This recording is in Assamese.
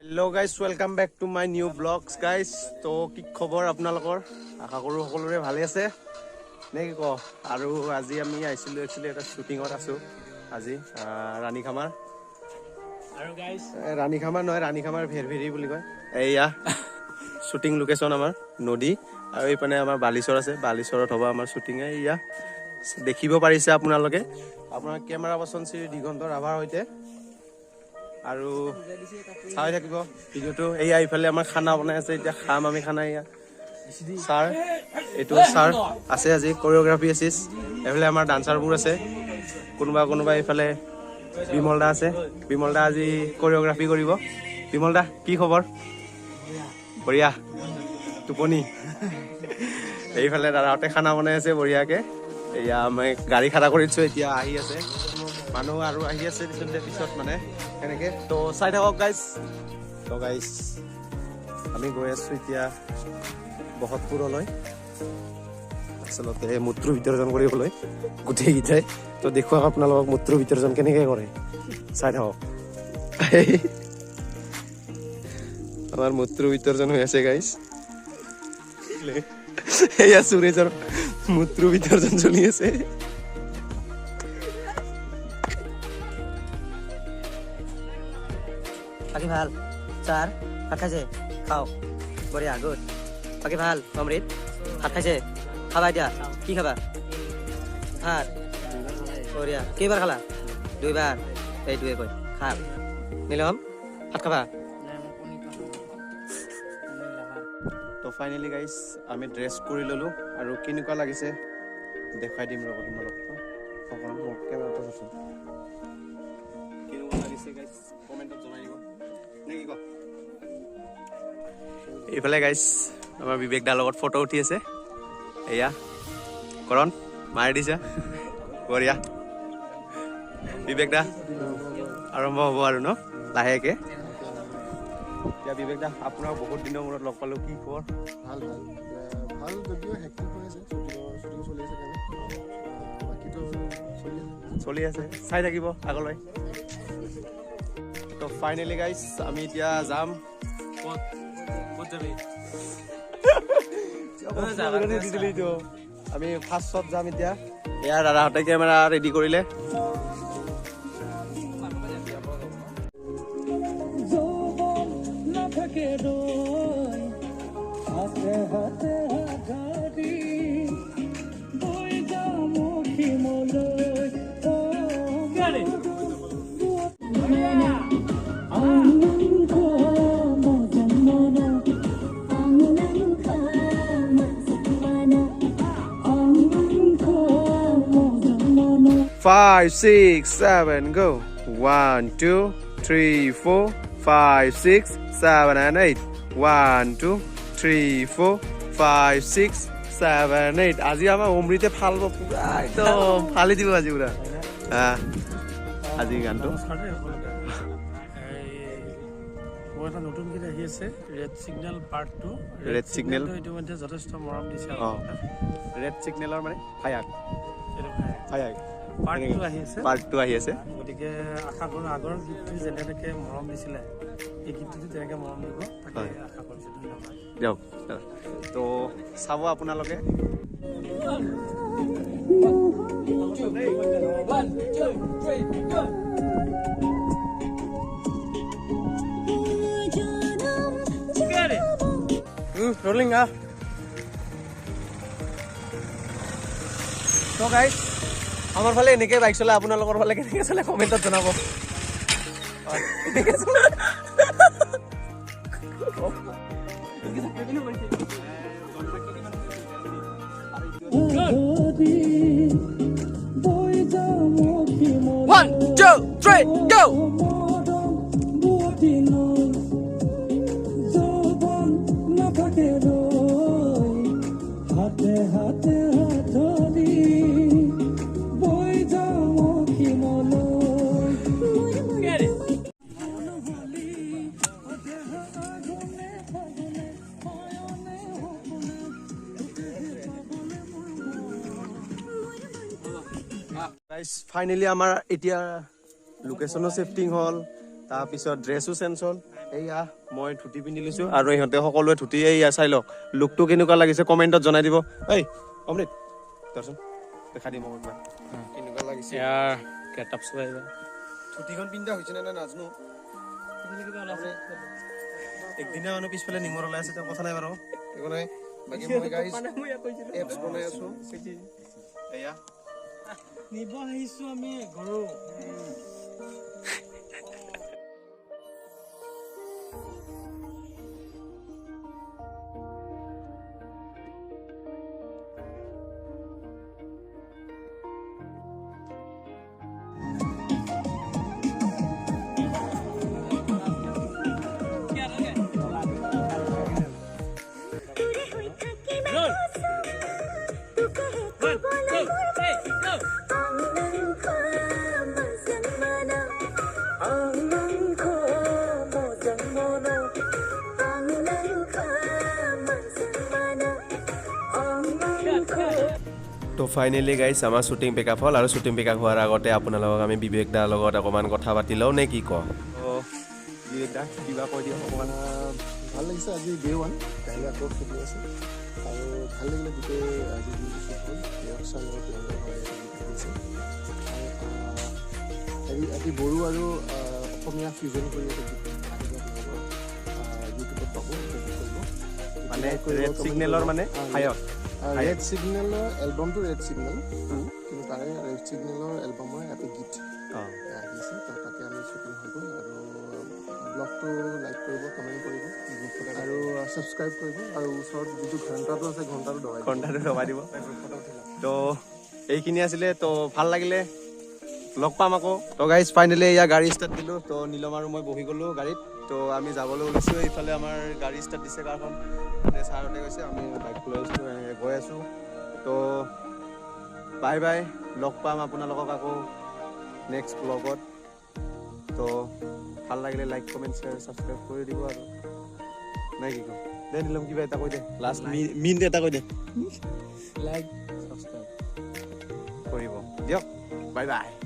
Hello guys, welcome back to my new vlogs guys. তো কি খবৰ আপোনালোকৰ? আশা কৰোঁ সকলোৰে ভালে আছে নে কি ক। আৰু আজি আমি আহিছিলোঁ, একচুৱেলি এটা শ্বুটিঙত আছোঁ আজি, ৰাণীখামাৰ। আৰু গাইজ, ৰাণীখামাৰ নহয়, ৰাণীখামাৰ ভেৰভেৰি বুলি কয়। এইয়া শ্বুটিং লোকেশ্যন আমাৰ নদী, আৰু এইপিনে আমাৰ বালিচৰ আছে, বালিচৰত হ'ব আমাৰ শ্বুটিং। এইয়া দেখিব পাৰিছে আপোনালোকে, আপোনাৰ কেমেৰা পাৰ্চন শ্ৰী দিগন্ত ৰাভাৰ সৈতে। আৰু চাই থাকিব ভিডিঅ'টো। এইয়া ইফালে আমাৰ খানা বনাই আছে, এতিয়া খাম আমি খানা। এয়া ছাৰ, এইটো ছাৰ আছে আজি কৰিঅ'গ্ৰাফি আছিছ। এইফালে আমাৰ ডান্সাৰবোৰ আছে, কোনোবা কোনোবা। এইফালে বিমল দা আছে, বিমল দা আজি কৰিঅ'গ্ৰাফি কৰিব। বিমল দা, কি খবৰ? বঢ়িয়া। টোপনি। এইফালে দাদাহঁতে খানা বনাই আছে বঢ়িয়াকে। এয়া আমি গাড়ী খাৰা কৰি দিছোঁ, এতিয়া আহি আছে মানুহ আৰু আহি আছে পিছত মানে সেনেকে। তো চাই থাকক গাইজ। তো গাইজ, আমি গৈ আছো এতিয়া বহতপুৰলৈ, আচলতে মূত্ৰ বিতৰ্জন কৰিবলৈ গোটেইকেইটাই। তো দেখুৱাক আপোনালোকক মূত্ৰ বিতৰ্জন কেনেকে কৰে, চাই থাকক। আমাৰ মূত্ৰ বিতৰ্জন হৈ আছে গাইজ। এয়া সুৰেশৰ মূত্ৰ বিতৰ্জন চলি আছে। বাকী ভাল ছাৰ? ভাত খাইছে? খাওক, বঢ়িয়া, গুড। বাকী ভাল? অমৃত, ভাত খাইছে? খাবা এতিয়া? কি খাবা? ভাত, বঢ়িয়া। কেইবাৰ খালা? দুইবাৰ। এইটোৱে কয় খা। নীলম, ভাত খাবা? তো ফাইনেলি গাইজ, আমি ড্ৰেছ কৰি ল'লোঁ আৰু কেনেকুৱা লাগিছে দেখুৱাই দিম ৰ'ব তোমালোকক। অকণ মোক কেমেৰাটো চাচোন, কেনেকুৱা লাগিছে গাইজ কমেণ্টত জনাই দিব নে কি ক। এইফালে গাইজ আমাৰ বিবেক দাৰ লগত ফটো উঠি আছে। এয়া কৰণ মাৰি দিছে, বঢ়িয়া। বিবেক দা আৰম্ভ হ'ব আৰু ন লাহেকে। এতিয়া বিবেক দা, আপোনাক বহুত দিনৰ মূৰত লগ পালোঁ, কি খবৰ? ভাল ভাল ভাল, যদিও হেক্টিক হৈ আছে, শ্বুটিং চলি আছে কাৰণে। বাকীতো চলি আছে, চলি আছে, চাই থাকিব আগলৈ। তো ফাইনেলি গাইজ, আমি এতিয়া যাম। ক'ত ক'ত যাবি? আমি ফাৰ্ষ্টত যাম এতিয়া। এয়া দাদাহঁতে কেমেৰা ৰেডি কৰিলে। Five, six, seven, go. 1, 2, 3, 4, 5, 6, 7, and 8. 1, 2, 3, 4, 5, 6, 7, 8. আজি আমাৰ অমৃতে ফালব পুৰা, একদম ফালি দিব আজি পুৰা। আজি গানটো নমস্কাৰ দেই সকলোকে। মোৰ এটা নতুন গীত আহি আছে, red signal part 2। Red signal ইতিমধ্যে যথেষ্ট মৰম দিছে। ৰেড চিগনেলৰ মানে ফায়াক ফায়াক পাৰ্ট 2 আহি আছে, পাৰ্ট 2 আহি আছে। গতিকে আশা কৰোঁ আগৰ গীতটো যেনেকৈ মৰম দিছিলে, এই গীতটো তেনেকৈ মৰম দিব, তাকে আশা কৰিছোঁ। ধন্যবাদ। দিয়ক, তো চাব আপোনালোকে। ৰলিং আহ। তো গাইজ, আমাৰ ফালে এনেকে বাইক চলে, আপোনালোকৰ ফালে কেনেকে চলে কমেণ্টত জনাব। 1, 2, 3, go! হাতে হাতে হাত ধৰি বৈ যাওঁ অসীমলৈ। ফাইনেলি আমাৰ এতিয়া লোকেশ্যনো শ্বিফটিং হ'ল, তাৰপিছত ড্ৰেছো চেঞ্জ হ'ল। এইয়া মই ধুতি পিন্ধি লৈছোঁ আৰু ইহঁতে সকলোৱে ধুতি। এইয়া চাই লওক, লুকটো কেনেকুৱা লাগিছে কমেণ্টত জনাই দিব। এই অমৃত, ধৰচোন, দেখাই দিম একবাৰ কেনেকুৱা লাগিছে। ইয়াৰ গেটআপ চোৱা এইবাৰ। ধুতিখন পিন্ধা হৈছে নে নাই নাজানো। একদিনা মানুহ পিছফালে নিমৰ ওলাই আছে, তেওঁ কথা নাই বাৰু। একো নাই। বাকী মই গাইজ এপছ বনাই আছো। এয়া নিব আহিছো আমি গৰু। তো ফাইনেলি গাইছ, আমাৰ শ্বুটিং পিকআপ হ'ল আৰু শ্বুটিং পিকআপ হোৱাৰ আগতে আপোনালোকক আমি বিবেক দাৰ লগত অকণমান কথা পাতি লওঁ নে কি কওঁ? বিবেক দা, কিবা কৈ দিয়ক অকণমান। ভাল লাগিছে। আজি ডে ওৱান, কাইলৈ আকৌ শ্বুটিং আছে আৰু ভাল লাগিলে গোটেই আজি দিনটো শ্বুট হ'ল। প্ৰিয়ংশা আৰু প্ৰিয়ংকা দিছে আৰু হেৰি আজি বড়ো আৰু অসমীয়া ফিউজন কৰি এটা গীত আহিব, আপোনালোকৰ ইউটিউবত পাব, উপভোগ কৰিব। মানে Like কৰিব, ৰেড comment চিগনেলৰ কৰিব। মানে হায়ত ৰেড চিগনেলৰ এলবামটো ৰেড চিগনেল 2, কিন্তু তাৰে ৰেড চিগনেলৰ এলবামৰ এটা গীত আহিছে। তো তাকে আমি শ্বুটিং হৈ গ'ল আৰু ব্লগটো লাইক কৰিব, কমেণ্ট কৰিব আৰু ছাবস্ক্ৰাইব কৰিব আৰু ওচৰত যিটো ঘণ্টাটো আছে, ঘণ্টাটো দবাই দিব। ঘণ্টাটো দবাই দিব। তো এইখিনি আছিলে। তো ভাল লাগিলে, লগ পাম আকৌ। তো গাইজ, ফাইনেলি এয়া গাড়ী ষ্টাৰ্ট দিলোঁ। তো নীলম আৰু মই বহি গ'লোঁ গাড়ীত। তো আমি যাবলৈ ওলাইছোঁ। এইফালে আমাৰ গাড়ী ষ্টাৰ্ট দিছে কাৰখন, মানে ছাৰহঁতে গৈছে, আমি বাইক লৈ আহিছোঁ, এনেকৈ গৈ আছোঁ। তো বাই বাই, লগ পাম আপোনালোকক আকৌ নেক্সট ব্লগত। তো ভাল লাগিলে লাইক, কমেণ্ট, শ্বেয়াৰ, ছাবস্ক্ৰাইব কৰি দিব আৰু নাই কি কওঁ। দে নীলম, কিবা এটা কৈ দে, লাষ্ট মিন এটা কৈ দে। লাইক, ছাবস্ক্ৰাইব কৰিব দিয়ক। Bye bye.